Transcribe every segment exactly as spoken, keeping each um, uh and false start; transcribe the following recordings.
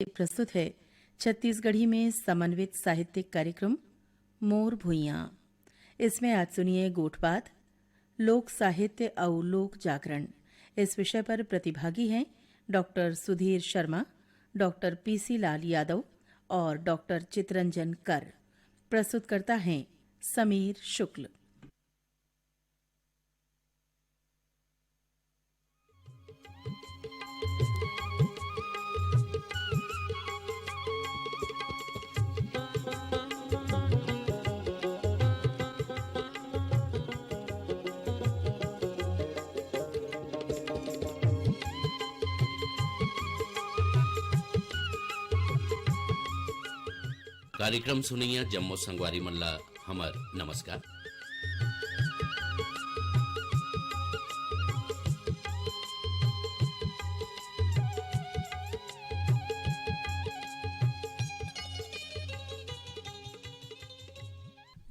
प्रस्तुत है छत्तीसगढ़ी में समन्वित साहित्यिक कार्यक्रम मोर भुइयां। इसमें आज सुनिए गोठबात, लोक साहित्य अउ लोक जागरण। इस विषय पर प्रतिभागी हैं doctor Sudhir Sharma, doctor PC Lal Yadav और डॉक्टर चितरंजन कर। प्रस्तुतकर्ता हैं समीर शुक्ल। कार्यक्रम सुनइया जम्मो संगवारी मन ला हमर नमस्कार।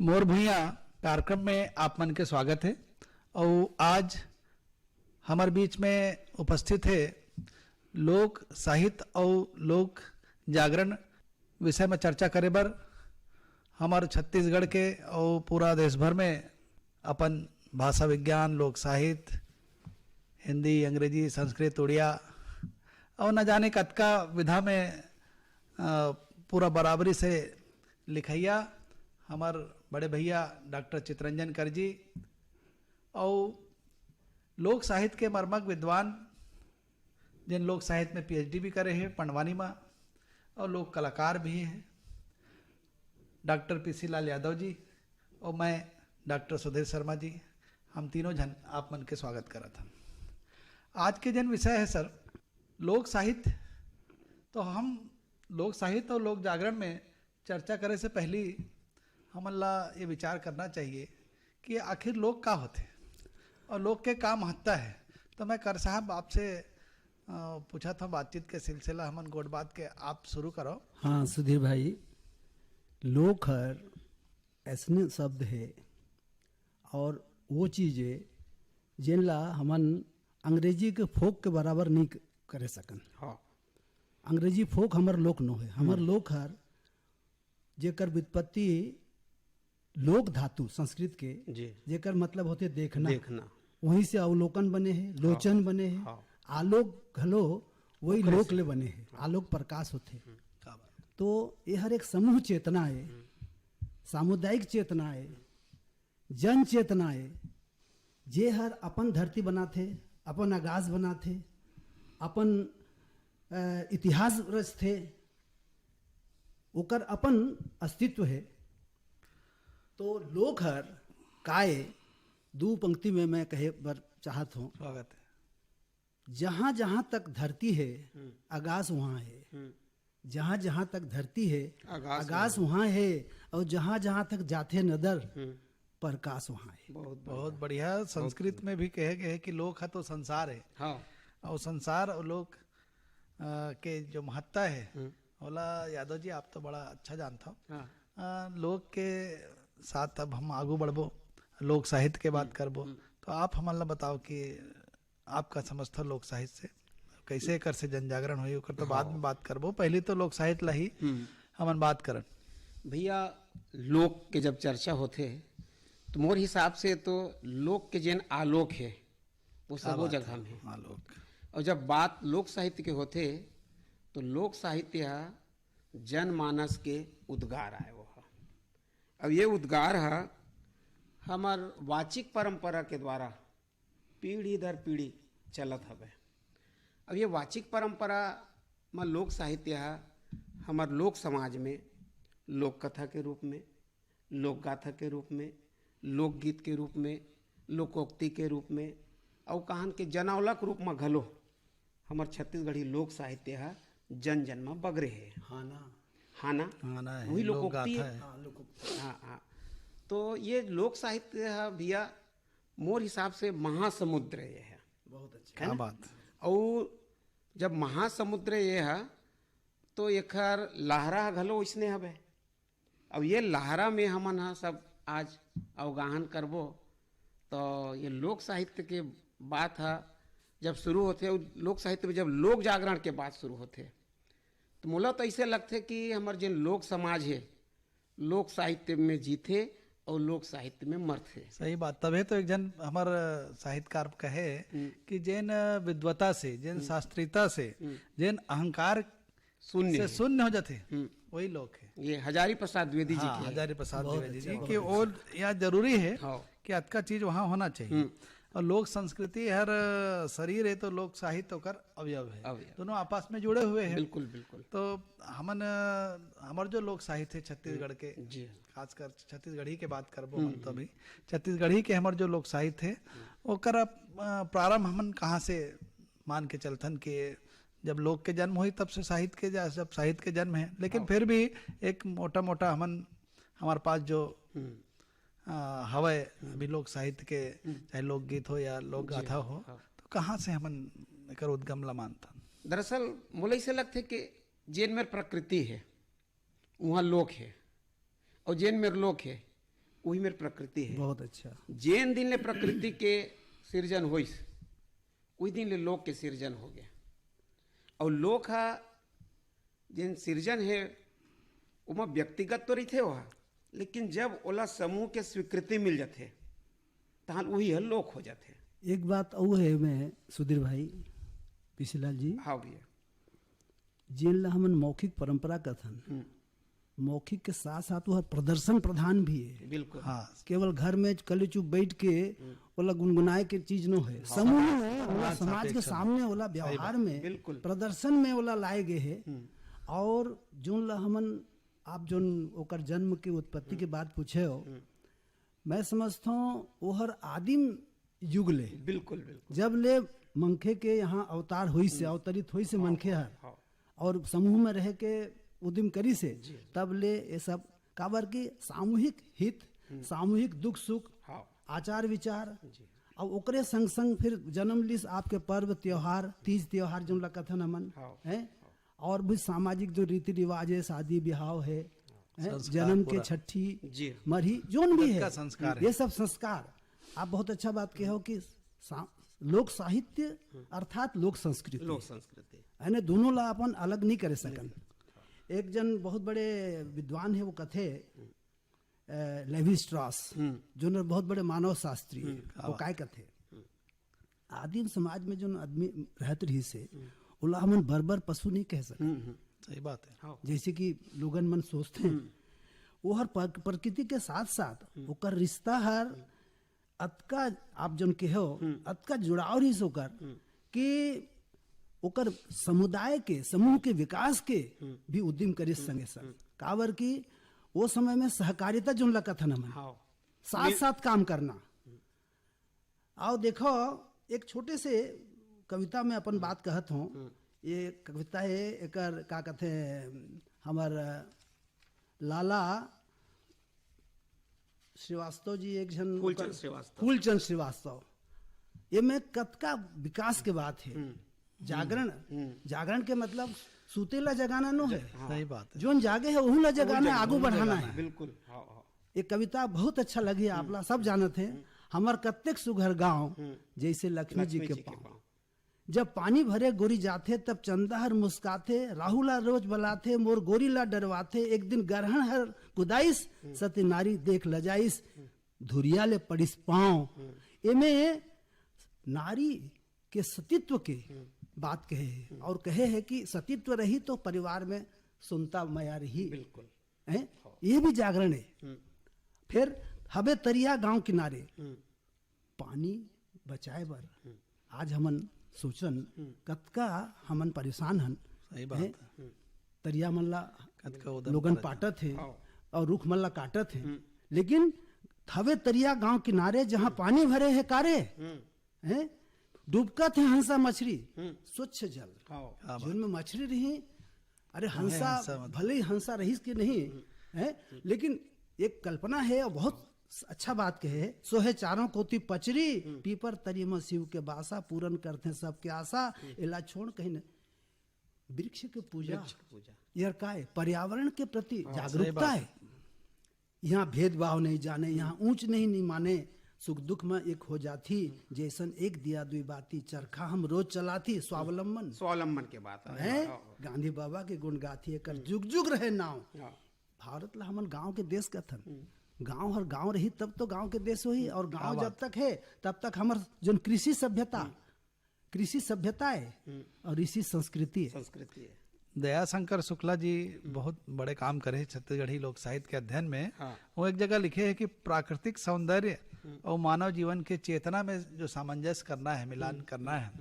मोर भुइयां कार्यक्रम में आप मन के स्वागत है। अउ आज हमर बीच में उपस्थित है लोक साहित्य अउ लोक जागरण विषय में चर्चा करे बर हमर छत्तीसगढ़ के अउ पूरा देश भर में अपन भाषा विज्ञान, लोक साहित्य, हिंदी, अंग्रेजी, संस्कृत, उड़िया अउ न जाने कतका विधा में, अ, पूरा बराबरी से लिखइया हमर बड़े भैया डॉक्टर चितरंजन कर जी अउ लोक साहित्य के मर्मज्ञ विद्वान, जिन लोक साहित्य में पीएचडी भी करे हैं पंडवानी में, अउ लोक कलाकार भी हैं डॉक्टर पीसी लाल यादव जी, अउ मैं डॉक्टर सुधीर शर्मा जी, हम तीनों झन आप मन के स्वागत करत हन। आज के जन विषय है सर, लोक साहित्य, तो हम लोक साहित्य अउ लोक जागरण में चर्चा करे से पहली हमन ला ये विचार करना चाहिए कि आखिर लोक का होथे अउ लोक के का महत्ता है। तो मैं कर साहब आपसे, अ, पूछत हंव, बातचीत के सिलसिला हमन गोठ बात के, आप शुरू करो। हाँ सुधीर भाई, लोक हर ऐसने शब्द है और वो चीज है जेन ला हमन अंग्रेजी के फोक के बराबर नहीं क-, करे सकन। हाँ। अंग्रेजी फोक हमर लोक नो है, हमर हम्म। लोक हर जेकर व्युत्पत्ति लोक धातु संस्कृत के, जी। जेकर मतलब होथे देखना। देखना। वहीं से अवलोकन बने हे, लोचन हाँ। बने हे, हाँ। आलोक घलो वही ओकरे लोक से। ले बने हे, हाँ। आलोक प्रकाश होथे। हम्म। का बात। तो ये हर एक समूह चेतना है, हम्म। सामुदायिक चेतना है, जन चेतना है, जे हर अपन धरती बनाथे, अपन आगाज बनाथे, अपन, अ, इतिहास रचथे, ओकर अपन अस्तित्व है। तो लोक हर काय, दू पंक्ति में मैं कहे बर चाहत हूँ। स्वागत है। जहाँ जहाँ तक धरती है, हम्म। आगास वहाँ है। हम्म। जहाँ जहाँ तक धरती है, आगास आगास वहाँ वहाँ है। और जहाँ जहाँ तक जाथे नदर, हम्म। प्रकाश वहाँ है। बहुत बहुत बढ़िया। बढ़िया। बहुत संस्कृत बढ़िया। में भी कहे गए है कि लोक है तो संसार है। हाँ। और संसार और लोक, अ, के जो महत्ता है, हम्म। ओला यादव जी आप तो बड़ा अच्छा जानता हो। हाँ। अ, लोक के साथ अब हम आगू बढ़बो, लोक साहित्य के बात हम्म, करबो। हम्म। तो आप हमन ला बताओ कि आपका समझ था लोक साहित्य से, कैसे एकर से जन जागरण होई, ओकर तो बाद हाँ। में बात करबो। पहले तो लोक साहित्य ला ही हम्म। हमन बात करन। भैया, लोक के जब चर्चा होथे, तो मोर हिसाब से तो लोक के जेन आलोक हे, वो क्या सबो बात जगह है? में हे। आलोक। और जब बात लोक साहित्य के होथे, तो लोक साहित्य ह जनमानस के उद्गार आय, वो ह। अब ये उद्गार ह हमर वाचिक परंपरा के द्वारा पीढ़ी दर पीढ़ी चलत हवे। अब ये वाचिक परंपरा म लोक साहित्य ह हमर लोक समाज में लोक कथा के रूप में, लोक गाथा के रूप में, लोकगीत के रूप में, लोकोक्ति के रूप में, अउ कहन के जनौला के रूप म घलो हमर छत्तीसगढ़ी लोक साहित्य ह जन जन म बगरे हे। हाँ ना। हाँ ना? हाँ ना, वही लोक लोकोक्ति गाथा हे। हे। हाँ, लोकोक्ति। हाँ, हाँ। तो ये लोक साहित्य ह भैया, मोर हिसाब से महासमुद्र ये हे। बहुत अच्छा। है क्या ना? बात। अउ जब महासमुद्र ये ह, तो एखर लहरा ह घलो ओइसने हवे। अब ये लहरा में हमन ह सब आज अवगाहन करबो, तो ये लोक साहित्य के बात ह जब शुरू होथे, अउ लोक साहित्य में जब लोक जागरण के बात शुरू होथे, मोला तो ऐसे लगथे कि हमर जेन लोक समाज हे, लोक साहित्य में जीथे और लोक साहित्य में मरथे। सही बात। तभे तो एक झन हमर साहित्यकार कहे हम्म। कि जेन विद्वता से, जेन हम्म। शास्त्रीयता से, हम्म। जेन अहंकार शून्य से है। शून्य हो जाथे, हम्म। वही लोक है। ये हजारी प्रसाद द्विवेदी जी हाँ, के है। हजारी प्रसाद बहुत द्विवेदी अच्छा, जी बहुत कि अच्छा। वो या जरूरी है हाँ। कि अतका चीज वहाँ होना चाहिए। हम्म। और लोक संस्कृति हर शरीर है तो लोक साहित्य ओकर अवयव है। अवयव। दोनों आपस में जुड़े हुए हैं। बिल्कुल, बिल्कुल। तो हमन, अ, हमर जो लोक साहित्य है छत्तीसगढ़ के, जी। खासकर छत्तीसगढ़ी के बात करबो हम्म, हम तो हम्म। अभी, छत्तीसगढ़ी के हमर जो लोक साहित्य है, ओकर, अ, प्रारंभ हमन कहाँ से मान के चलथन कि जब लोक के जन्म होई तब से साहित्य के जा-, जब साहित्य के जन्म है, लेकिन हाँ। फिर भी एक मोटा मोटा हमन, हमारे पास जो, हम्म। अ, हवय हम्म। अभी लोक साहित्य के, हम्म। चाहे लोकगीत हो या लोक जी, गाथा हो, हाँ। तो कहाँ से हमन एकर उद्गम ला मानथन? दरअसल मोला इसे लगथे कि जेन मेर प्रकृति है, उहाँ लोक है, और जेन मेर लोक है, वही मेर प्रकृति है। बहुत अच्छा। जेन दिन ले प्रकृति के सिरजन होइस, उही दिन ले लोक के सिरजन हो गया। और लोक हा जेन सिरजन है, ओमा व्यक्तिगत तो रहिथे ओहा, लेकिन जब ओला समूह के स्वीकृति मिल जाथे, तहन उही ह लोक हो जाथे। एक बात अउ है, मैं सुधीर भाई, पीसीलाल जी, हाँ भैया। जेन ला हमन मौखिक परंपरा कथन, हम्म। मौखिक के साथ साथ वह प्रदर्शन प्रधान भी है। बिल्कुल। हाँ। केवल घर में कली चुप बैठ के हम्म। ओला गुनगुनाए के चीज नो है, हाँ। समूह में ओला समाज के सामने ओला व्यवहार में, बिल्कुल। प्रदर्शन में ओला लाए गए है। हम्म। और जोन ला हमन, आप जोन ओकर जन्म के उत्पत्ति के हम्म। बात पूछे हो, हम्म। मैं समझता हूँ ओहर आदिम युग ले, बिल्कुल, बिल्कुल। जब ले मनखे के यहाँ अवतार होइस से, हम्म। अवतरित होइस से हाँ, मनखे हाँ, हर, हाँ। और समूह में रह के उद्यम करिस से, जी। तब ले ये सब, काबर कि सामूहिक हित, हम्म। सामूहिक दुख सुख, हाँ। आचार विचार, जी। और ओकरे संग संग फिर जन्म लिस आपके पर्व त्योहार, तीज त्योहार जोन ला कथन हमन, हाँ। हैं? हाँ। और भी सामाजिक जो रीति रिवाज है, शादी ब्याह है, हैं? संस्कार जन्म के पूरा। छठी, जी। मरही, जोन भी है, सबका संस्कार है। ये सब संस्कार। आप बहुत अच्छा बात कहे हो कि सा-, लोक साहित्य हम्म। अर्थात लोक संस्कृति। लोक संस्कृति। यानी दोनों ला अपन अलग नहीं करे सकन। नहीं। एक जन बहुत बड़े विद्वान है, वो कथे, हम्म। अ, लेवी स्ट्रॉस, हम्म। जो न बहुत बड़े मानव शास्त्री हम्म। है, वो हाँ। काय कथे? हम्म। आदिम समाज में जोन आदमी रहत रहिस हे, हम्म। ओला हमन बर-बर पशु नहीं कह सकत। हम्म, हम्म। सही बात है। हाँ। जैसे कि लोगन मन सोचते हैं, हम्म। वो हर पर-, प्रकृति के साथ-साथ हम्म। ओकर रिश्ता हर हम्म। अतका, आप जोन कहे हो, हम्म। अतका जुड़ाव रहिस ओकर हम्म। कि ओकर समुदाय के, समूह के विकास के हम्म। भी उद्यम करिस हम्म। संगे संग। हम्म। काबर कि वो समय में सहकारिता जोन ला कथन हमन, हाँ। साथ-साथ काम करना। हम्म। आओ देखो, एक छोटे से कविता में अपन हम्म। बात कहत हूँ। हम्म। ये कविता है, एकर का कहते हैं, हमर लाला श्रीवास्तव जी, एक झन फूलचंद ओकर श्रीवास्तव। फूलचंद श्रीवास्तव। ये में कतका विकास के बात है। हम्म। जागरण, हम्म। जागरण के मतलब सुतेला जगाना नो है। हाँ। सही बात है। जोन जागे है, ओहू ला जगाना है, आगू बढ़ाना है। बिल्कुल। हाँ, हाँ। ये कविता बहुत अच्छा लगे, आप ला सब जानत है। हम्म। हमर कत्तेक सुघर गांव, हम्म। जैसे लक्ष्मी जी के पांव। जब पानी भरे गोरी जाथे, तब चंदा हर मुस्काथे, राहु ला रोज बलाथे, मोर गोरी ला डरवाथे, एक दिन गरहन हर कुदाइस, हम्म। सती नारी देख लजाइस, हम्म। धुरिया ले पड़िस पांव। हम्म। एमे नारी के सतीत्व के हम्म। बात कहे है, हम्म। और कहे है कि सतीत्व रही तो परिवार में सुनता मया रही। बिल्कुल। हैं? हाँ। ये भी जागरण है। हम्म। फिर हबे तरिया गांव किनारे, हम्म। पानी बचाए बर हम्म। आज हमन सोचन, हम्म। कतका हमन परेशान हन। सही बात हैं? है। हम्म। तरिया मन ला कतका उदम लोगन करत पाटत है हाँ। और रुख मन ला काटत है। हम्म। लेकिन हवे तरिया गांव किनारे, जहां हम्म। पानी भरे है कारे, हम्म। हैं? डूबकत है हंसा मछरी, हम्म। स्वच्छ जल। हाँ। क्या बात। जोन में मछरी रही, अरे वही हंसा, हंसा मत- भले ही हंसा रहीस कि नहीं, हम्म। है, लेकिन एक कल्पना है और बहुत अच्छा बात कहे है, "सोहे चारों कोती पचरी, हम्म। पीपर तरी में शिव के बासा, पूरन करथे सबके आशा।" हम्म। एला छोड़ कहीं न, वृक्ष के पूजा। वृक्ष के पूजा। यार का है? पर्यावरण के प्रति हाँ, जागरूकता सही बात। है। यहाँ भेदभाव नहीं जाने, यहाँ ऊंच नहीं, नहीं माने, सुख दुख में एक हो जाथी, जैसन एक दिया दुई बाती, चरखा हम रोज चलाथी, स्वावलंबन। स्वावलंबन के बात है। हैं? हाँ, हाँ। गांधी बाबा के गुण गाथी, एकर जुग जुग रहे नाव। हाँ। भारत ला हमन गांव के देश कथन। गांव हर गांव रही तब तो गांव के देश होही, और गांव जब तक है तब तक हमर जोन कृषि सभ्यता, कृषि सभ्यता है और ऋषि संस्कृति है। संस्कृति है। दयाशंकर शुक्ला जी बहुत बड़े काम करे हैं छत्तीसगढ़ी लोक साहित्य के अध्ययन में। हाँ। वो एक जगह लिखे हैं कि प्राकृतिक सौंदर्य और मानव जीवन के चेतना में जो सामंजस्य करना है, मिलान करना है,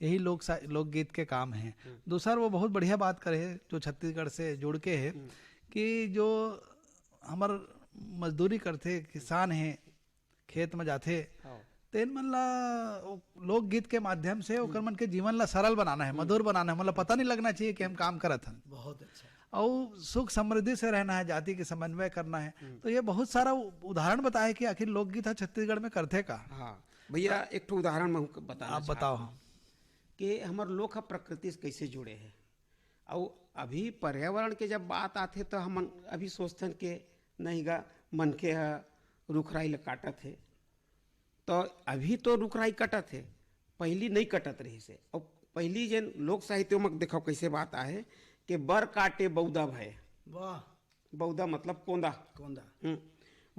यही लोक सा-, लोकगीत के काम है। दूसर वो बहुत बढ़िया बात करे हैं जो छत्तीसगढ़ से जुड़ के है कि जो हमर मजदूरी करथे, किसान हे, खेत में जाथे, हाँ। तेन मन ला ओ लोकगीत के माध्यम से ओकर मन के जीवन ला सरल बनाना है, मधुर बनाना है, मतलब पता नहीं लगना चाहिए कि हम काम करत हन। बहुत अच्छा। अउ सुख समृद्धि से रहना है, जाति के समन्वय करना है। तो ये बहुत सारा उ-, उदाहरण बताए कि आखिर लोकगीत ह छत्तीसगढ़ में करथे का? हाँ भैया, एक ठो उदाहरण मैं बताना आप बताओ। हाँ। कि हमर लोक ह प्रकृति से कैसे जुड़े है। अउ अभी पर्यावरण के जब बात आथे, तो हमन अभी सोचथन के नहीं गा, मनखे ह रुखराई ल काटत हे। तो अभी तो रुखराई कटत हे, पहिली नहीं कटत रहिस हे। अउ पहिली जेन लोक साहित्य म देखो कैसे बात आहे कि बर काटे बौदा भय। वाह। बौदा मतलब कोंदा। कोंदा। हम्म।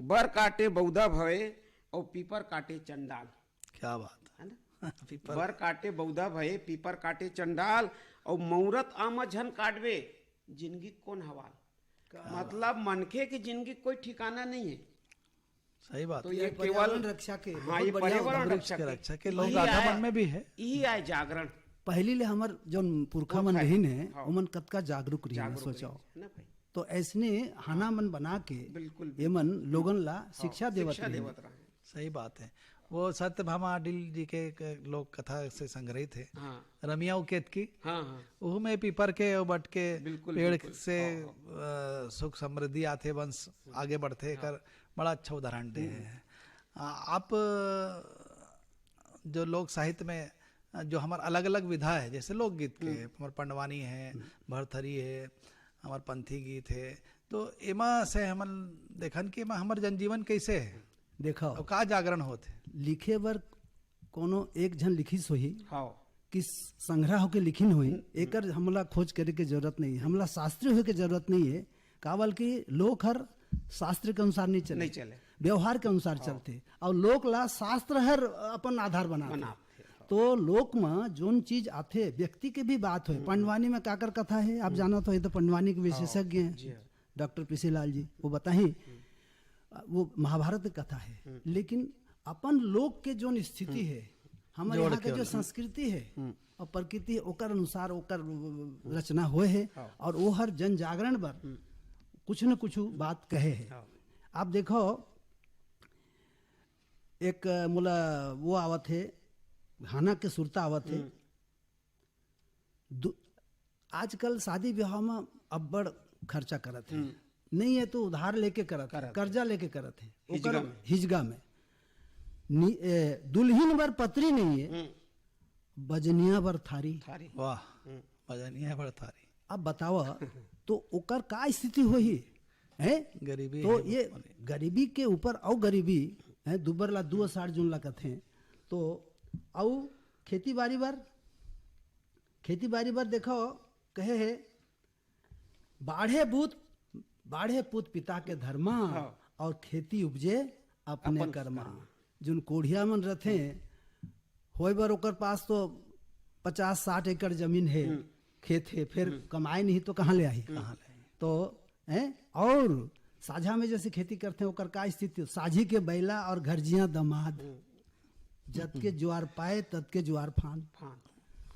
बर काटे बौदा भय अउ पीपर काटे चंडाल। क्या बात है। है ना? पीपर। बर काटे बौदा भय, पीपर काटे चंडाल, अउ मौरत आमा झन काटबे, जिनगी कोन हवाल। का मतलब मनखे की जिनगी कोई ठिकाना नहीं है। सही बात तो है। ये ये पर्यावरण केवल रक्षा के हाँ, बहुत ये बढ़िया पर्यावरण उदाहरण। रक्षा के रक्षा के लोक यही गाथा आय, मन में भी है। यही आय जागरण। पहली ले हमर जोन पुरखा मन पुरखा रहिन है, हाँ। ओमन कतका जागरूक रहिन है, जागरूक सोचो। रहिन है ना भाई? तो ऐसने हाना मन बना के बिल्कुल, बिल्कुल। एमन लोगन ला हाँ, शिक्षा देवत शिक्षा रहिन। देवत रहिन। सही बात है। वो सत्यभामा अडिल जी के एक लोक कथा से संग्रहित है, हाँ। रमिया अउ केतकी। हाँ, हाँ। ओहू में पीपर के अउ बट के बिल्कुल, पेड़ बिल्कुल। से, हाँ, हाँ। अ, सुख समृद्धि आथे, वंश आगे बढ़थे, हाँ। एकर बड़ा अच्छा उदाहरण दे हम्म। हैं। आ, आप, अ, जो लोक साहित्य में, अ, जो हमर अलग-अलग विधा है, जैसे लोकगीत के, हम्म। हमर पंडवानी है, हम्म। भरथरी है, हमर पंथी गीत है, तो एमा से हमन देखन कि एमा हमर जनजीवन कैसे है? देखो। अउ का जागरण होत हे? लिखे बर कोनो एक झन लिखिस होही हाँ। कि संग्रह होके लिखिन होही, हम्म। एकर हमला खोज करे के जरूरत नहीं है, हमला शास्त्रीय होए के जरूरत नहीं है। काबर कि लोक हर शास्त्र के अनुसार नहीं चले, नहीं चले। व्यवहार के अनुसार हाँ। चलथे, अउ लोक ला शास्त्र हर अपन आधार बनाथे। बनाथे, हाँ। तो लोक म जोन चीज आथे, व्यक्ति के भी बात होए, हम्म। पंडवानी में काकर कथा है, आप हम्म। जानत हो, ये तो पंडवानी के हाँ, विशेषज्ञ हैं। जी हाँ। डॉक्टर पीसी लाल जी, वो बताही, हम्म। वो महाभारत की कथा है, हम्म। लेकिन अपन लोक के जोन स्थिति हम्म। है, हमर जोड़ यहाँ के के जो वाला। संस्कृति है हम्म। और प्रकृति है, ओकर अनुसार ओकर रचना होए है हाँ। और वो हर जन जागरण बर हम्म। कुछ न कुछ बात कहे है। हाँ। आप देखो, एक मोला वो आवत है, हाना के सुरता आवत है, हम्म। दु-, आजकल शादी ब्याह में अब्बड़ खर्चा करत हे। हम्म। नहीं है तो उधार लेके करत हे, करत हे। कर्जा लेके करत हे। हिजगा ओकर में। हिजगा में। नि-, ए, दुल्हिन बर पतरी नहीं है, हम्म। बजनिया बर थारी। थारी। वाह, हम्म। बजनिया बर थारी। अब बतावा, तो ओकर का स्थिति होही? हैं? गरीबी तो है ये बहुत बड़ी। गरीबी के ऊपर अउ गरीबी, हैं, दुबर ला दू असार जून ला कथे। तो अउ खेती बाड़ी बर, खेती बाड़ी बर देखो, कहे है, "बाढ़े पूत, बाढ़े पूत पिता के धर्मा, हाँ। और खेती उपजे अपने अपन कर्मा।" कर्मा। जोन कोढ़िया मन रथे, होए बर ओकर पास तो पचास साठ एकड़ जमीन है, हम्म। खेत है, फिर हम्म। कमाए नहीं तो कहाँ ले आही? हम्म। कहाँ ले आही? तो, हैं? और साझा में जैसे खेती करते हैं, ओकर का स्थिति? साझी के बैला और घरजिया दमाद, हम्म। जत के ज्वार पाए, तत के ज्वार फान। फान।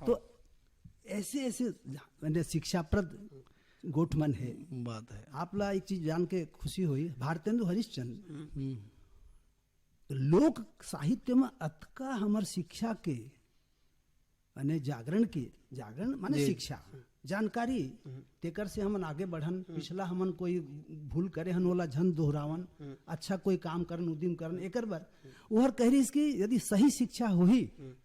तो ऐसे, ऐसे, माने, शिक्षाप्रद गोठ मन है। बात है। आप ला एक चीज जान के खुशी होई, भारतेंदु हरिश्चंद्र, हम्म। हम्म। लोक साहित्य में अतका हमर शिक्षा के, माने जागरण के, जागरण माने जी। शिक्षा, जानकारी, हम्म। तेकर से हमन आगे बढ़न, हम्म। पिछला हमन कोई भूल करे हन, ओला झन दोहरावन, हम्म। अच्छा कोई काम करन, उद्यम करन, एकर बर। हम्म। ओहर कह रहिस कि यदि सही शिक्षा होही, हम्म।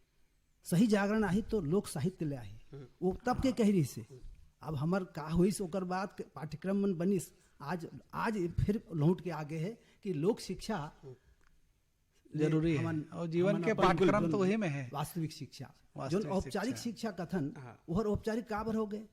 सही जागरण आही तो लोक साहित्य ले आही। हम्म। वो तब के कह रहिस हे। अब हमर का होइस, ओकर बाद के पाठ्यक्रम मन बनिस, आज, आज फिर लौट के आगे है कि लोक शिक्षा हम्म। जरूरी है। हमन, और जीवन हमन के अपन पाठ्यक्रम तो वही में है। वास्तविक शिक्षा, वास्तविक जोन औपचारिक शिक्षा। शिक्षा कथन, हाँ। ओहर औपचारिक काबर हो गए?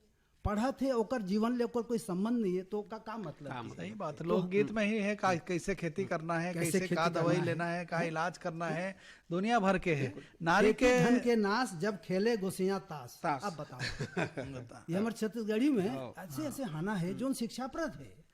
पढ़त हे, ओकर जीवन ले ओकर कोई संबंध नहीं है, तो का, का मतलब? का मतलब? सही बात, तो लोकगीत में ही है का, कैसे खेती करना है, कैसे कैसे खेती का करना दवाई है, लेना है, का हैं? इलाज करना है, दुनिया भर के है। बिल्कुल। नारी खेती के धन के नाश, जब खेले गोसैया ताश। ताश। अब बताओ। बता। ये हमर छत्तीसगढ़ी में हाँ। ऐसे, ऐसे हाना है, जोन शिक्षाप्रद है।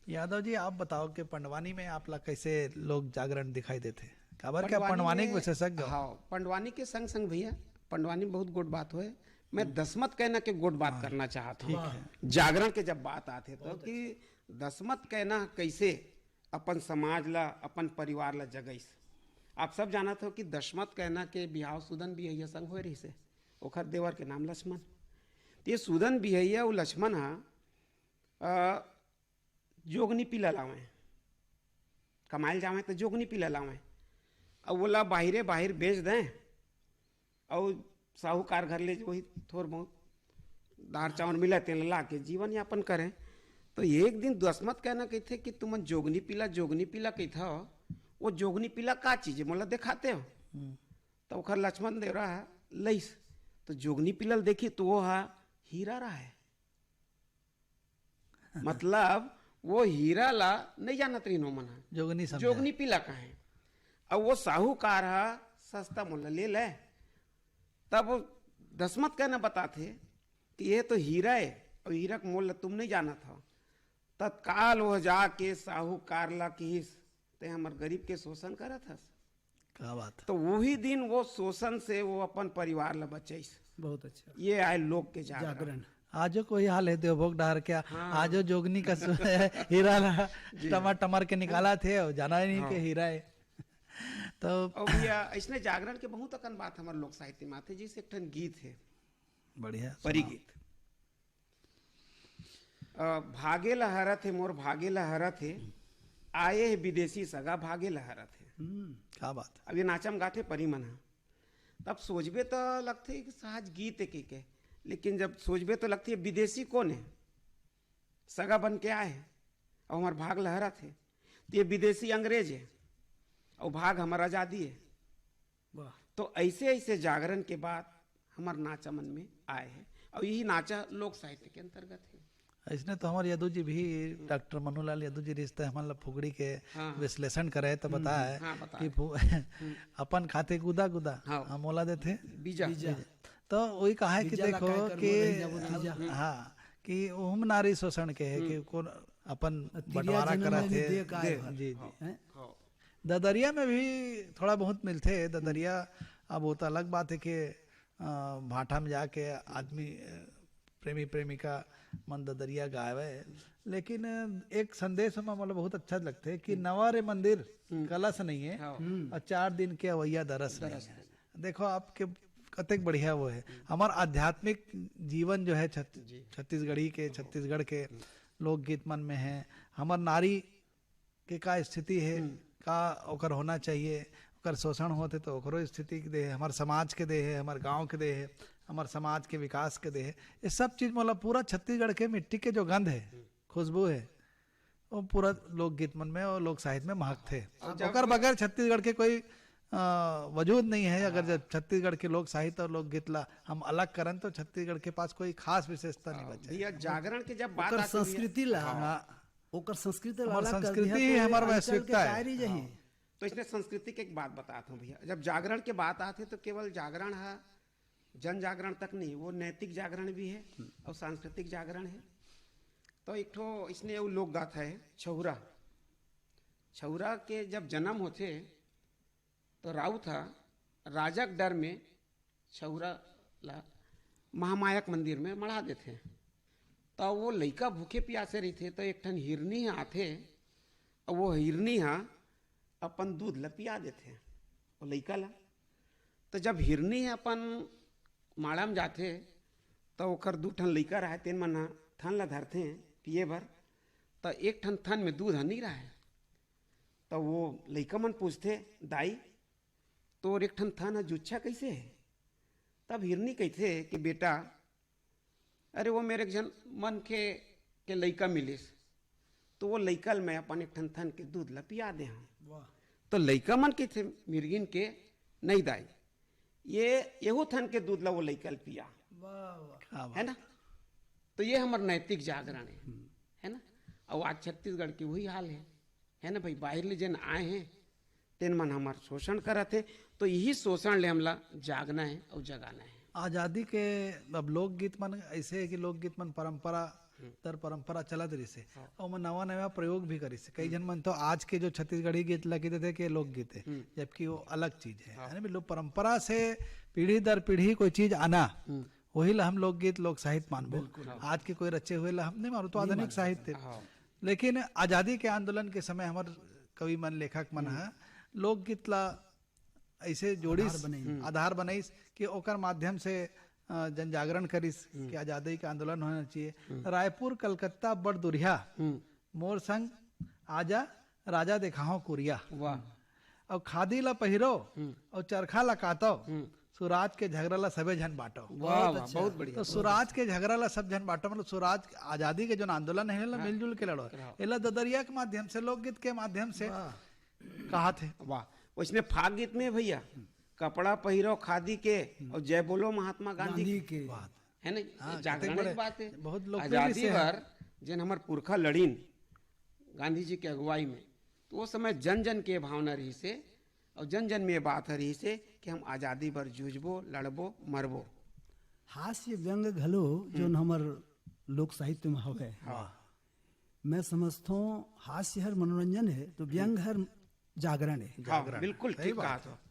यादव जी, आप बताओ कि पंडवानी में आप ला कैसे लोक जागरण दिखाई देते? काबर के पंडवानी पंडवानी के में, विशेषज्ञ हो। हाँ, पंडवानी के संग संग भैया, पंडवानी में बहुत गोट बात होए। मैं दसमत कहना के गोट बात हाँ, करना चाहता हूँ। ठीक है। जागरण के जब बात आते तो बहुत कि अच्छा। दसमत कहना कैसे अपन समाज ला, अपन परिवार ला जगइस। आप सब जानत हो कि दसमत कहना के बिहाव सुदन बिहैया संग होए रहिसे, ओखर देवर के नाम लक्ष्मण। तो ये सुदन बिहैया, वो लक्ष्मण हा, अ, जोगनी पीला लावें, कमाइल जावें तो जोगनी पीला लावें, अब ओला बाहिरे बाहिर बेच दें, अउ साहूकार घर ले जो ही थोर बहुत दार चाउर मिला, तेन ला के जीवन यापन करें। तो एक दिन दसमत कहना कहथे कि तुमन जोगनी पीला, जोगनी पीला कहथा हो, वो जोगनी पीला का चीज है, मोला दिखाते हो? हम्म। तो ओखर लक्ष्मण देवरा लइस, तो जोगनी पीला ल देखी तो वो हा हीरा रहा है। मतलब, वो हीरा ला नहीं जानत रहिन ओमन ह। जोगनी समझा। जोगनी पीला कहे। अब वो साहूकार ह सस्ता मोल ले ले। तब वो दसमत कहना बताथे कि ये तो हीरा है, और हीरा के मोल ला तुम नहीं जानत हो। तत्काल वो जाके साहूकार ला किहिस, "ते हमर गरीब के शोषण करत हस।" क्या बात है। तो वही दिन वो शोषण से वो अपन परिवार ला बचाइस। बहुत अच्छा। ये आए लोक के जागरण। जागरण। आजो कोई हाल है देवभोग डहर क्या? हाँ। आजो जोगनी का सु-, हीरा ला जी। टमर टमर के निकाला थे और जाना ही नहीं हाँ। कि हीरा है। तो और भैया, इसने जागरण के बहुत अकन बात हमारे लोक साहित्य में आते, जैसे एक ठन गीत है, बढ़िया, सुनाओ। परिगीत। अ, भागे ल हरत हे, मोर भागे ल हरत हे, आए हे विदेशी सगा भागे ल हरत हे। हम्म, क्या बात है। अब ये नाचम गाथे परी मन ह। तब सोचबे त लगथे कि सहज गीत है के, के, लेकिन जब सोचबे तो लगथे ये विदेशी कौन है? सगा बन के आए हे, अउ हमर भाग ल हरत हे। तो ये विदेशी अंग्रेज है, अउ भाग हमर आजादी है। वाह। तो ऐसे, ऐसे जागरण के बात हमर नाचा मन में आए हे, और यही नाचा लोक साहित्य के अंतर्गत है। इसने तो हमारे यदु जी भी, डॉक्टर मनुलाल यदु जी रिश्ते हमन ला फुगड़ी के हाँ। विश्लेषण करे तो हम्म, बताए हाँ, बताए। कि फु-, हम्म। अपन खाते गुदा गुदा, हाँ। हाँ, मोला देथे बीजा। बीजा। तो वही कहा है कि बीजा ला देखो काय करबो, कि रह जाबो तीजा। हाँ, कि ओम नारी शोषण के है हम्म। कि कौन अपन तिरिया बंटवारा जनम करा में भी थे। दे का दे, है। जी, जी। हाँ, हैं? हाँ। ददरिया में भी थोड़ा बहुत मिलथे। ददरिया अब वो तो अलग बात है कि, अ, भाठा में जाके आदमी, अ, प्रेमी प्रेमिका मन ददरिया गावे, लेकिन, अ, एक संदेश में मतलब बहुत अच्छा लगथे कि हम्म। नवा रे मंदिर हम्म। कलश नहीं है हाँ। हम्म। और चार दिन के अवैया दरस नहीं दरस है। नहीं। देखो आपके कतेक बढ़िया वो है। हम्म। हमार आध्यात्मिक जीवन जो है छत-, जी। छत्तीसगढ़ी के, हाँ। छत्तीसगढ़ के हम्म। लोकगीत मन में है। हमार नारी के का स्थिति हे, हम्म। का ओकर होना चाहिए, ओकर शोषण होत हे तो ओकरो स्थिति के दे हे, हमर समाज के दे हे, हमर गांव के दे हे, हमर समाज के विकास के दे हे। ये सब चीज मोला पूरा छत्तीसगढ़ के मिट्टी के जो गंध हे, हम्म। खुशबू हे, वो पूरा लोकगीत मन में और लोक साहित्य में महकथे। और जब ओकर बगैर छत्तीसगढ़ के कोई, अ, वजूद नहीं है। अगर हाँ। जब छत्तीसगढ़ के लोक साहित्य और लोकगीत ला हम अलग करन तो छत्तीसगढ़ के पास कोई खास विशेषता नहीं हाँ, बचे। भैया, जागरण के जब बात ओकर आती है, संस्कृति ला हाँ। हाँ। ओकर संस्कृति ला हमर अलग कर संस्कृति दिया, ही तो हमर आजकल के वैश्विकता है। शायरी जही। हाँ। तो इसने संस्कृति के एक बात बताता हूँ भैया, जब जागरण के बात आते तो केवल जागरण है, जन जागरण तक नहीं, वो नैतिक जागरण भी है हम्म। और सांस्कृतिक जागरण है। तो एक ठो इसने वो लोक गाथा है छहुरा। छहुरा के जब जन्म होते तो राउत हा राजा के डर में छहुरा ला महामाया के मंदिर में मढ़ा देथे। त वो लइका भूखे प्यासे रहिथे, त एक ठन हिरनी ह आथे, अउ वो हिरनी ह अपन दूध ल पिया देथे वो लइका ला। त जब हिरनी ह अपन माड़ा म जाथे, त ओकर दू ठन लइका रहय, तेन मन ह थन ल धरथे पिए बर। त एक ठन थन में दूध ह नइ रहय, त वो लइका मन पूछथे, "दाई, तोर एक ठन थन ह जुच्छा कइसे हे?" तब हिरनी कहिथे कि, "बेटा, अरे वो मेरे एक झन मनखे के लइका मिलिस, तो वो लइका ल मैं अपन एक ठन थन के दूध ल पिया दे हंव।" वाह। तो लइका मन कहिथे मिर्गिन के, "नहीं दाई, ये एहू थन के दूध ला वो लइका ल पिया।" वाह, वाह। क्या बात। है ना? तो ये हमर नैतिक जागरण है, है ना? अउ आज छत्तीसगढ़ के वही हाल है, है ना भाई? बाहिर ले जेन आए हैं, तेन मन हमर शोषण करत हे, तो यही शोषण ले हमला जागना है अउ जगाना है। आजादी के अब लोकगीत मन ऐसे है कि लोकगीत मन परंपरा हम्म। दर परंपरा चलत रहिस हे, हाँ। अउ ओमा नवा नवा प्रयोग भी करिस हे। कई हम्म। जन मन तो आज के जो छत्तीसगढ़ी गीत ला कहि देथे कि लोकगीत है, हम्म। जबकि वो अलग चीज है। हाँ। यानी भी लोक परंपरा से पीढ़ी दर पीढ़ी कोई चीज आना, हम्म। वही ला हम लोकगीत, लोक साहित्य मानबो। बिल्कुल, हाँ। आज के कोई रचे हुए ला हम नहीं मानबो, तो नहीं आधुनिक मानबो। साहित्य। हाँ। लेकिन आजादी के आंदोलन के समय हमर कवि मन, लेखक मन हम्म। ह लोकगीत ला ऐसे जोड़िस, आधार बनाइस। हम्म। आधार बनाइस कि ओकर माध्यम से, अ, जन जागरण करिस हम्म। कि आजादी का आंदोलन होना चाहिए। हम्म। रायपुर, कलकत्ता बड़ दुरिहा, हम्म। मोर संग आजा, राजा देखाहो कुरिया। वाह। अउ खादी ला पहिरो, हम्म। अउ चरखा ला काटो, हम्म। सुराज के झगरा ला सबे झन बांटो। वाह, बहुत वाह, अच्छा। बहुत बढ़िया। तो सुराज के झगरा ला सब झन बांटो, मतलब सुराज आजादी के जो आंदोलन है, एला हाँ। मिलजुल के लड़ो। हाँ। एला ददरिया के माध्यम से, लोकगीत के माध्यम से वाह। कहा थे। वाह, वैसने फाग गीत में भैया, कपड़ा पहिरो खादी के अउ जय बोलो महात्मा गांधी गांधी के। के। वाह। है ना? हाँ, जागरण कतेक बड़े, एक बात है। बहुत लोकप्रिय आजादी विषय है। बर जेन हमर पुरखा लड़िन गांधी जी के अगुवाई में, तो वो समय जन जन के भावना रहिस हे अउ जन जन में ये बात ह रहिस हे कि हम आजादी बर जूझबो, लड़बो, मरबो। हास्य व्यंग घलो जोन हम्म। हमर लोक साहित्य में हवे, हाँ। मैं समझथों हास्य हर मनोरंजन है, तो व्यंग हर जागरण है। हाँ, जागरण। बिल्कुल सही ठीक बात कहा है। तो।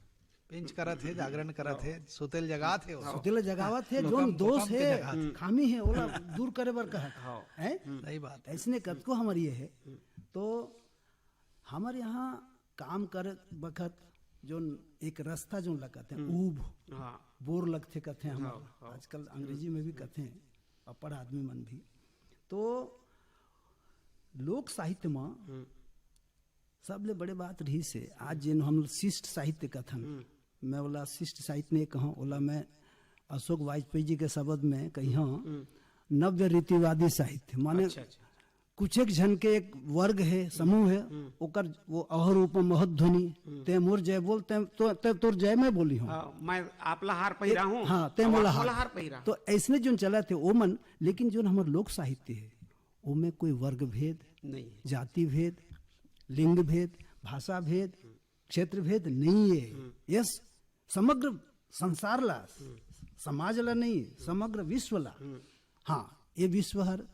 पिंच करत हे, जागरण करत हे, सुतेल जगात हे वो। सुतेल जगावत हे, लोकम, जोन दोष लोकम के हे, जगात हे। खामी हे, ओला दूर करे बर कहत हाँ। हैं? सही बात। ऐसने कतको हमर ये हे। तो हमर यहाँ काम करे बखत जोन एक रास्ता जोन लगत हे, हम्म। ऊब, हाँ। बोर लगथे कथे हमर। हाँ, हाँ। आजकल अंग्रेजी में भी कथे, अपढ़ आदमी मन भी। तो लोक साहित्य में हम्म। सबले बड़े बात रहिस हे, आज जेन हम शिष्ट साहित्य कथन, हम्म। मैं ओला शिष्ट साहित्य नहीं कहूँ, ओला मैं अशोक वाजपेयी जी के शब्द में कहियों, हम्म। नव्य रीतिवादी साहित्य, माने अच्छा, अच्छा। कुछ एक झन के एक वर्ग है, समूह है, हम्म। ओकर वो अहर उपम महत ध्वनि, हम्म। ते मोर जय बोल, ते, तो, ते तोर जय मैं बोली हूँ। हाँ, मैं आप ला हार पहिरा हूँ, हाँ, ते अब मोला आप हार। मोला हार पहिरा। तो ऐसने जोन चलत हे, वो मन, लेकिन जोन हमर लोक साहित्य है, ओमे कोई वर्ग भेद, नहीं है। जाति भेद, लिंग भेद, भाषा भेद, क्षेत्र भेद नहीं है। हम्म। यस, समग्र संसार ला, हम्म। समाज ला नहीं, समग्र विश्व ला। हम्म। हाँ, ये विश्व हर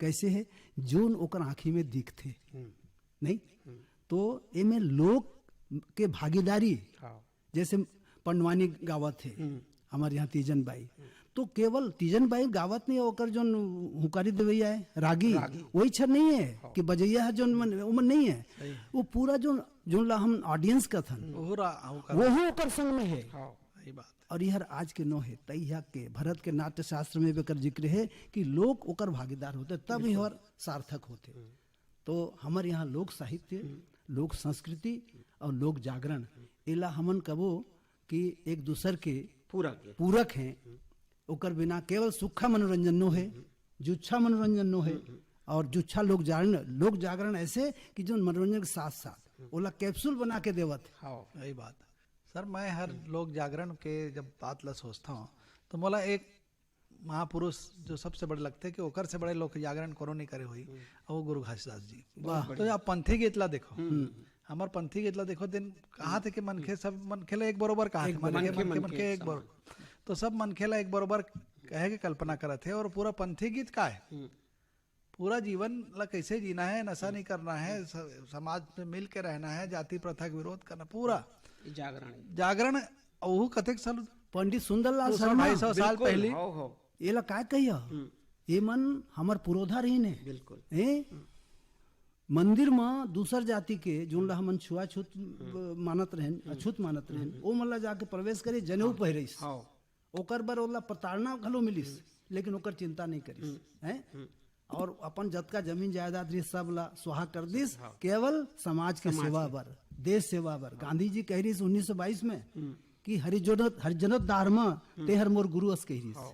कैसे है? जोन ओकर आँखी में दिखथे। हम्म। नहीं? हम्म। तो एमे लोक के भागीदारी, हाँ। जैसे पंडवानी गावत हे, हम्म। हमर यहाँ तीजन बाई, हम्म। तो केवल तीजन बाई गावत नहीं, ओकर जोन हुकारी देवैया है, रागी, रागी। वही छर नहीं है हाँ। कि बजैया है जोन मन, वो मन नहीं है। सही। वो पूरा जोन, जोन ला हम audience कथन, हम्म। वो रा-, वो कर- वो ओकर संग में है। हाँ। सही बात। और यहर आज के नो है, तैया के, भरत के नाट्य शास्त्र में भी एकर जिक्र है कि लोक ओकर भागीदार होते, तब बिल्कुल। यहर सार्थक होते। हम्म। तो हमर यहाँ लोक साहित्य, हम्म। लोक संस्कृति और लोक जागरण, एला हमन कबो कि एक दूसर के पूरक है। पूरक हैं। हम्म। ओकर बिना केवल सुक्खा मनोरंजन नो है, हम्म। जुच्छा मनोरंजन नो है। हम्म। और जुच्छा लोक जागरण, लोक जागरण ऐसे कि जो मनोरंजन के साथ साथ हम्म। ओला capsule बना के देवत है। हाँ। सही बात है। सर, मैं हर हम्म। लोक जागरण के जब बात ला सोचता हूँ, तो मोला एक महापुरुष जो सबसे बड़े लगथे कि ओकर से बड़े लोक जागरण कोनो नहीं करे होही, हम्म। अउ वो गुरु घासीदास जी। बहुत वाह। बढ़िया। तो आप पंथी गीत ला देखो, हम्म। हमर पंथी गीत ला देखो, तेन कहा थे कि मनखे, हम्म। सब मनखे ला एक बरोबर कहा थे, एक मनखे, मनखे, मनखे, मनखे एक समान। बरोबर। तो सब मनखे ला एक बरोबर कहे के कल्पना करत हे, और पूरा पंथी गीत का है? हम्म। पूरा जीवन ला कैसे जीना है, नशा नहीं करना है, स-, समाज में मिल के रहना है, जाति प्रथा के विरोध करना, पूरा ये जागरण है। जागरण, अउ वो कतेक साल? पंडित सुंदरलाल दो सौ, शर्मा। ढाई सौ साल बिल्कुल, पहले। हो, हो। एला काय कहिया? हम्म। ये मन हमर पुरोधा रहिन हे। बिल्कुल। ए? हम्म। मंदिर म दूसर जाति के, जोन ला हमन छुआछूत, हम्म। अ, मानत रहन, हम्म। अछूत मानत रहन, हम्म। ओ मन ला जाके प्रवेश करे, जनेऊ हाँ। पहिरइस। हाँ। ओकर बर ओला प्रताड़ना घलो मिलिस, हम्म। लेकिन ओकर चिंता नहीं करिस, हम्म। हैं? हम्म। और अपन जतका जमीन जायदाद रहिस, सब ला स्वाहा कर दिस, हाँ। केवल समाज के समाज सेवा के। बर, देश सेवा बर। हाँ। गांधी जी कह रहिस उन्नीस सौ बाईस में हम्म। कि हरिजनोत, हरिजनोद्धार म हम्म। तेहर मोर गुरु अस कह रहिस। हाँ।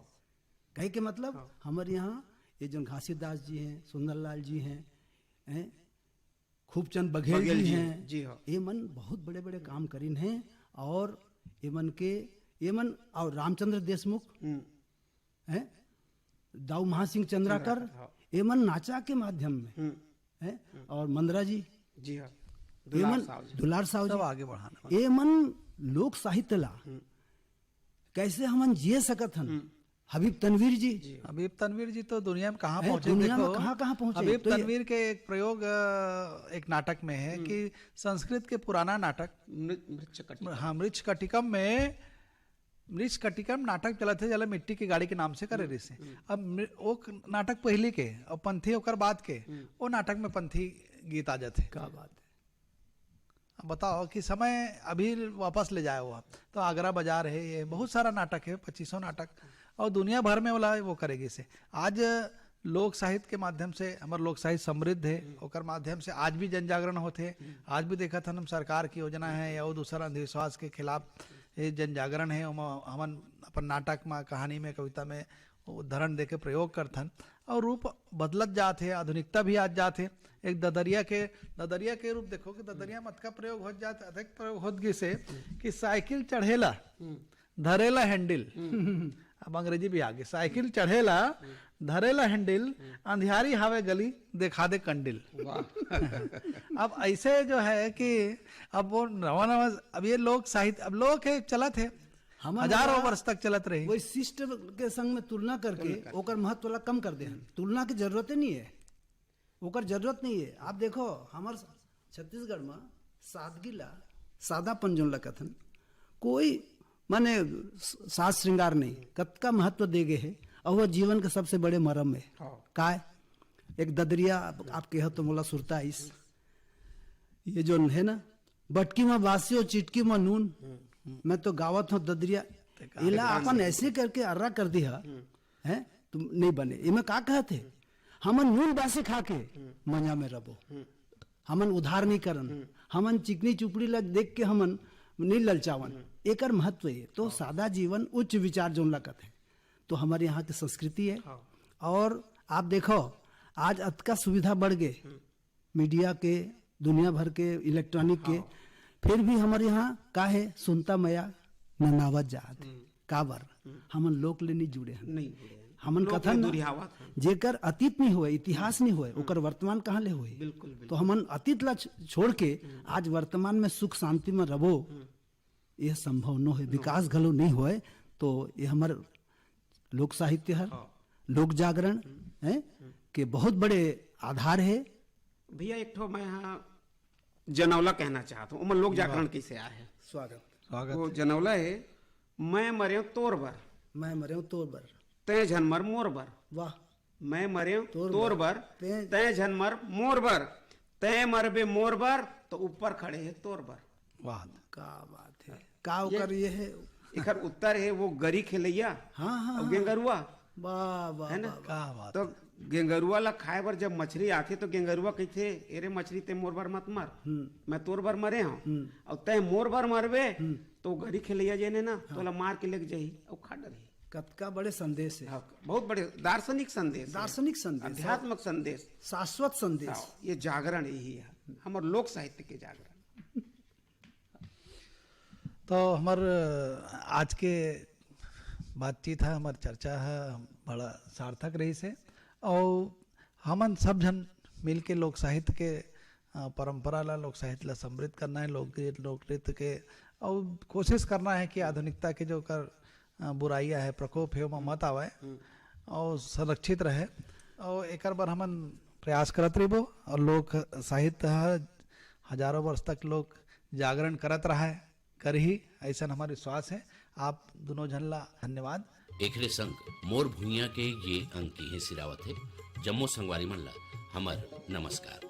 कहे के मतलब, हाँ। हमर यहाँ ये जोन घासीदास जी हैं, सुंदरलाल जी हैं, हैं, खूबचंद बघेल बघेल जी जी, हैं। जी हाँ। ये मन बहुत बड़े बड़े काम करिन हैं। और ये मन के, ये मन और रामचंद्र देशमुख हम्म। हैं, दाऊ महासिंह चंद्राकर, चंद्राकर, हाँ। ये मन नाचा के माध्यम में हम्म। हैं। और मंदरा जी, जी हाँ। ये दुलार मन साव जी। दुलार साव सब जी। आगे बढ़ाना। ये मन लोक साहित्य ला हम्म। कैसे हमन जिए सकत हन। हम्म। हबीब तनवीर जी। जी। हबीब तनवीर जी तो दुनिया में कहाँ हैं, पहुँचे, दुनिया में देखो, कहाँ, कहाँ पहुँचे? हबीब तो ये तनवीर के एक प्रयोग, अ, एक नाटक में है हम्म। कि संस्कृत के पुराना नाटक मृ-, मृच्छकटिकम। हाँ, मृच्छकटिकम में, मृच्छकटिकम नाटक चलत हे, जेला मिट्टी के गाड़ी के नाम से करे हम्म, रहिस हे। हम्म। अब मृ-, वो क-, नाटक पहली के, अब पंथी ओकर बाद के, हम्म। वो नाटक में पंथी गीत आ जाथे। क्या बात है। अब बताओ कि समय अभी वापस ले जाए हुआ, तो आगरा बाजार है, ये बहुत सारा नाटक है, पच्चीसों नाटक, और दुनिया भर में वाला वो करे गिस हे। आज लोक साहित्य के माध्यम से हमर लोक साहित्य समृद्ध है, ओकर माध्यम से आज भी जन जागरण होथे। आज भी देखत हन हम, सरकार की योजना है या वो दूसरा अंधविश्वास के खिलाफ ये जन जागरण है, ओमा हमन अपन नाटक में, कहानी में, कविता में उदाहरण देके प्रयोग करथन और रूप बदलत जात हे, आधुनिकता भी आज जात हे। एक ददरिया के, ददरिया के रूप देखो कि ददरिया मत का प्रयोग होत जात, अधिक प्रयोग होत गिस हे कि साइकिल चढ़ेला, धरेला हैंडल। अब अंग्रेजी भी आ गई, साइकिल चढ़ेला, धरेला हैंडल, अंधियारी हावे गली, देखा दे कंडिल। वाह। अब ऐसे जो है कि अब वो नवा नवा, अब ये लोक साहित्य, अब लोक है, चलत है, हमन हजारों ओला वर्ष तक चलत रही। वही शिष्ट के संग में तुलना करके तुलना करके। ओकर महत्व ला कम कर दे हन। तुलना के जरूरत ही नहीं है, ओकर जरूरत नहीं है। आप देखो, हमर छत्तीसगढ़ में सादगी ला, सादापन जोन ला कथन, कोई माने साज श्रृंगार नहीं, कतका महत्व दे गे हे, और वो जीवन के सबसे बड़े मरम है। हाँ। काय? एक ददरिया आप, आप कहो तो मोला सुरता आइस, ये जो है ना, बटकी में बासी और चिटकी में नून, मैं तो गावत हूँ ददरिया, ते का इला गान अपन है। ऐसे करके अर्रा कर दिया, हैं, तुम नहीं बने। ये मैं का कहत हे, हमन नून बासी खा के मजा में रबो, हमन उधार नहीं करन, हमन चिकनी चुपड़ी ला देख के हमन नहीं ललचावन। एकर महत्व ये तो सादा जीवन उच्च विचार जोन ला कथे, तो हमारे यहाँ की संस्कृति है। हाँ। और आप देखो, आज अतका सुविधा बढ़ गए, मीडिया के, दुनिया भर के, इलेक्ट्रॉनिक के, हाँ। फिर भी हमारे यहाँ का है, सुनता मया ननावत जात है। हम्म। काबर? हम्म। हमन लोक ले नहीं जुड़े हन। नहीं जुड़े हन। हमन लोक कथन ले ना, दुरिहावत हन। जेकर अतीत नहीं होए, इतिहास नहीं होए, हम्म। ओकर वर्तमान कहाँ ले होए? बिल्कुल, बिल्कुल। तो हमन अतीत ला छ-, छोड़ के हम्म। आज वर्तमान में सुख शांति में रहो, हम्म। यह संभव न होए, नो। विकास घलो नहीं होए। तो ये हमर लोक साहित्य हर, हाँ। लोक जागरण हम्म। है हम्म। के बहुत बड़े आधार है। भैया, एक ठो मैं यहाँ जनौला कहना चाहत हूँ, ओमन लोक वाह। जागरण कैसे आए है? स्वागत। स्वागत वो है। जनौला है, "मैं मरेंव तोर बर, मैं मरेंव तोर बर, तैं झन मर मोर बर।" वाह। "मैं मरेंव तोर तोर बर, बर, तैं तैं झन मर मोर बर, तैं मरबे मोर बर, तो ऊपर खड़े है तोर बर।" वाह। का बात है, का ये ओकर ये है? एकर उत्तर है वो गरी खेलैया हाँ, हाँ, और हाँ। गेंगरुआ। वाह, वाह, है ना? वाह, वाह। का बात तो है। गेंगरुआ ला खाए बर जब मछली आथे तो गेंगरुआ कहिथे, "ए रे मछली, ते मोर बर मत मर, हम्म। मैं तोर बर मरे हूँ, हम्म। और तै मोर बर मरबे, हम्म। तो गरी खेलैया जेने ना, हाँ। तोला मार के लेके जाही और खा डरही।" कतका बड़े संदेश है। हाँ, बहुत बड़े दार्शनिक संदेश है। दार्शनिक संदेश। आध्यात्मिक संदेश। शाश्वत संदेश। हाँ, ये जागरण यही है, हमर लोक साहित्य के जागरण। तो हमर आज के बातचीत है, हमर चर्चा है, बड़ा सार्थक रहिस हे। और हमन सब झन मिल के लोक साहित्य के, अ, परंपरा ला, लोक साहित्य ला समृद्ध करना है, लोकगीत, लोक नृत्य के, और कोशिश करना है कि आधुनिकता के जो कर, अ, बुराइयां है, प्रकोप है, ओमा मत आवे हम्म। और संरक्षित रहे। और एकर बर हमन प्रयास करत रहिबो और लोक साहित्य ह हजारों वर्ष तक लोक जागरण करत रहा है, करही, ऐसन हमर विश्वास है। आप दोनों झन ला धन्यवाद। एकरे संग मोर भुइयां के ये अंक इहें सिरावत हे। जम्मो संगवारी मन ला हमर नमस्कार।